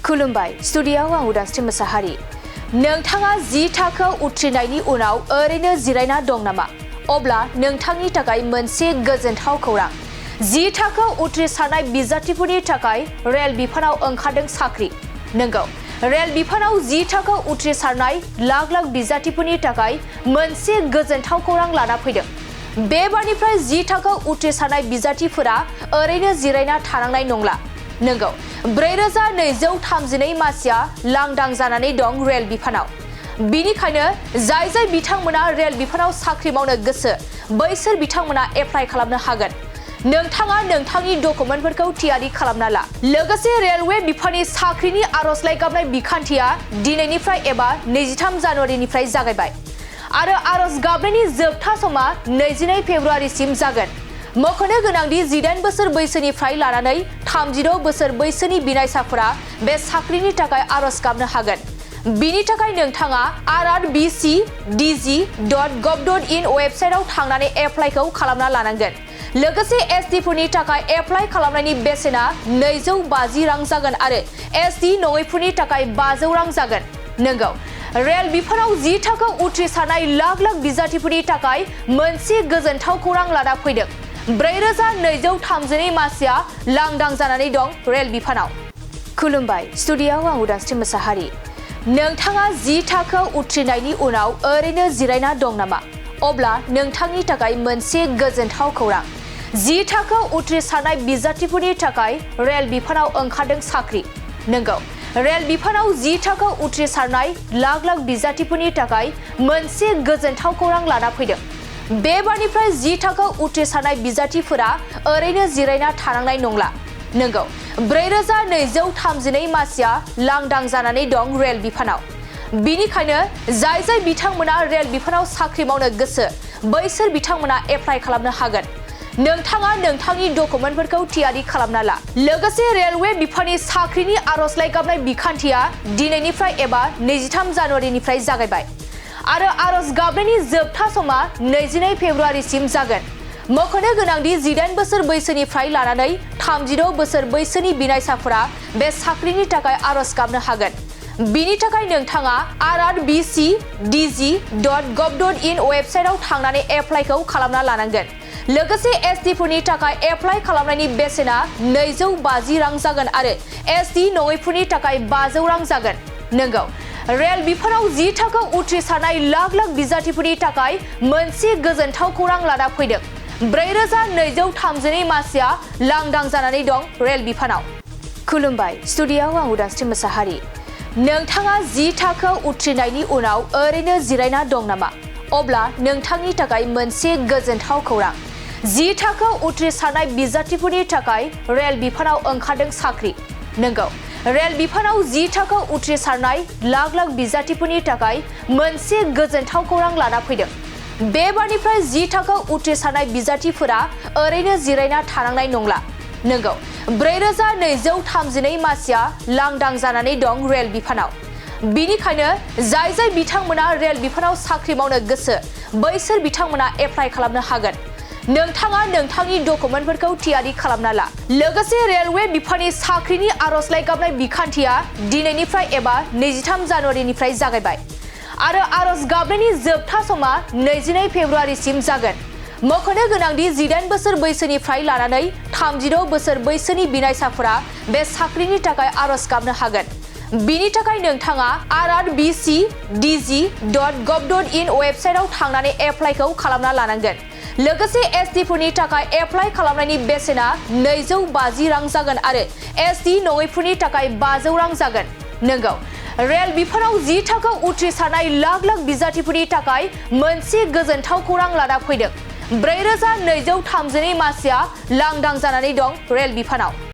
खुलुमबाय स्टुडियाव आं उदांस्रि मोसाहारि। नोंथाङा 10 थाखोआव उथ्रिनायनि उनाव ओरैनो जिरायना दं नामा? अब्ला नोंथांनि थाखाय मोनसे गोजोनथाव खौरां। 10 थाखोआव उथ्रिसारनाय बिजाथिफोरनि थाखाय रेल बिफानाव ओंखारदों साख्रि। नंगौ, रेल बिफानाव 10 थाखोआव उथ्रिसारनाय लाख लाख बिजाथिफोरनि थाखाय मोनसे गोजोनथाव खौरां लाना फैदों। बे बारनिफ्राय 10 थाखोआव उथ्रिसारनाय बिजाथिफोरा ओरैनो जिरायना थानांनाय नंला। नंगौ, 4232 मासिया लांदां जानानै दं रेल बिफानाव। बिनिखायनो जाय बिथांमोना रेल बिफानाव साख्रि मावनो गोसो बैसोर बिथांमोना एप्लाइ खालामनो हागोन। नोंथाङा नोंथांनि डकुमेन्टफोरखौ थियारि खालामना ला। लोगोसे रेलवे बिफाननि साख्रिनि आर'जलाइ गाबनाय बिखान्थिया दिनैनिफ्राय एबा 23 जानुवारिनिफ्राय जागायबाय आरो आर'ज गाबनायनि जोबथा समा 22 फेब्रुआरिसिम जागोन। मख'नो गोनांदि 18 बोसोर बैसोनिफ्राय लानानै 36 बोसोर बैसोनि बिनायसाफोरा बे साख्रिनि थाखाय आर'ज गाबनो हागोन। बिनि थाखाय नोंथाङा rrbcdg.gov.in वेबसाइटआव थांनानै एप्लाइखौ खालामना लानांगोन। लोगोसे एसटि फोरनि थाखाय एप्लाइ खालामनायनि बेसेना 250 रां जागोन आरो एसटि नङैफोरनि थाखाय 500 रां जागोन। नंगौ, रेल बिफानाव 10 थाखोआव उथ्रिसारनाय लाख लाख बिजाथिफोरनि थाखाय मोनसे गोजोनथाव खौरां लाना फैदों। 4232 मासिया लांदां जानानै दं रेल बिफानाव। खुलुमबाय स्टुडियाव आं उदांस्रि मोसाहारि। नोंथाङा 10 थाखोआव उथ्रिनायनि उनाव ओरैनो जिरायना दं नामा? अब्ला नोंथांनि थाखाय मोनसे गोजोनथाव खौरां। 10 थाखोआव उथ्रिसारनाय बिजाथिफोरनि थाखाय रेल बिफानाव ओंखारदों साख्रि। नंगौ, रेल बिफानाव 10 थाखोआव उथ्रिसारनाय लाख लाख बिजाथिफोरनि थाखाय मोनसे गोजोनथाव खौरां लाना फैदों। बे बारनिफ्राय 10 थाखोआव उथ्रिसारनाय बिजाथिफोरा ओरैनो जिरायना थानांनाय नंला। नंगौ, 4232 मासिया लांदां जानानै दं रेल बिफानाव। बिनिखायनो जाय बिथांमोना रेल बिफानाव साख्रि मावनो गोसो बैसोर बिथांमोना एप्लाइ खालामनो हागोन। नोंथाङा नोंथांनि डकुमेन्टफोरखौ थियारि खालामना ला। लोगोसे रेलवे बिफाननि साख्रिनि आर'जलाइ गाबनाय बिखान्थिया दिनैनिफ्राय एबा 23 जानुवारिनिफ्राय जागायबाय आरो आर'ज गाबनायनि जोबथा समा 22 फेब्रुआरिसिम जागोन। मख'नो गोनांदि 18 बोसोर बैसोनिफ्राय लानानै 36 बोसोर बैसोनि बिनायसाफोरा बे साख्रिनि थाखाय आर'ज गाबनो हागोन। बिनि थाखाय नोंथाङा rrbcdg.gov.in वेबसाइटआव थांनानै एप्लाइखौ खालामना लानांगोन। लोगोसे एसटि फोरनि थाखाय एप्लाइ खालामनायनि बेसेना 250 रां जागोन आरो एसटि नङैफोरनि थाखाय 500 रां जागोन। नंगौ, रेल बिफानाव 10 थाखोआव उथ्रिसारनाय लाख लाख बिजाथिफोरनि थाखाय मोनसे गोजोनथाव खौरां लाना फैदों। 4232 मासिया लांदां जानानै दं रेल बिफानाव। खुलुमबाय स्टुडियाव आं उदांस्रि मोसाहारि। नोंथाङा 10 थाखोआव उथ्रिनायनि उनाव ओरैनो जिरायना दं नामा? अब्ला नोंथांनि थाखाय मोनसे गोजोनथाव खौरां। 10 थाखोआव उथ्रिसारनाय बिजाथिफोरनि थाखाय रेल बिफानाव ओंखारदों साख्रि। नंगौ, रेल बिफानाव 10 थाखोआव उथ्रिसारनाय लाख लाख बिजाथिफोरनि थाखाय मोनसे गोजोनथाव खौरां लाना फैदों। बे बारनिफ्राय 10 थाखोआव उथ्रिसारनाय बिजाथिफोरा ओरैनो जिरायना थानांनाय नंला। नंगौ, 4232 मासिया लांदां जानानै दं रेल बिफानाव। बिनिखायनो जाय बिथांमोना रेल बिफानाव साख्रि मावनो गोसो बैसोर बिथांमोना एप्लाइ खालामनो हागोन। नोंथाङा नोंथांनि डकुमेन्टफोरखौ थियारि खालामना ला। लोगोसे रेलवे बिफाननि साख्रिनि आर'जलाइ गाबनाय बिखान्थिया दिनैनिफ्राय एबा 23 जानुवारिनिफ्राय जागायबाय आरो आर'ज गाबनायनि जोबथा समा 22 फेब्रुआरिसिम जागोन। मख'नो गोनांदि 18 बोसोर बैसोनिफ्राय लानानै 36 बोसोर बैसोनि बिनायसाफोरा बे साख्रिनि थाखाय आर'ज गाबनो हागोन। बिनि थाखाय नोंथाङा rrbcdg.gov.in वेबसाइटआव थांनानै एप्लाइखौ खालामना लानांगोन। लोगोसे एसटि फोरनि थाखाय एप्लाइ खालामनायनि बेसेना 250 रां जागोन आरो एसटि नङैफोरनि थाखाय 500 रां जागोन। नंगौ, रेल बिफानाव 10 थाखोआव उथ्रिसारनाय लाख लाख बिजाथिफोरनि थाखाय मोनसे गोजोनथाव खौरां लाना फैदों। 4232 मासिया लांदां जानानै दं रेल बिफानाव।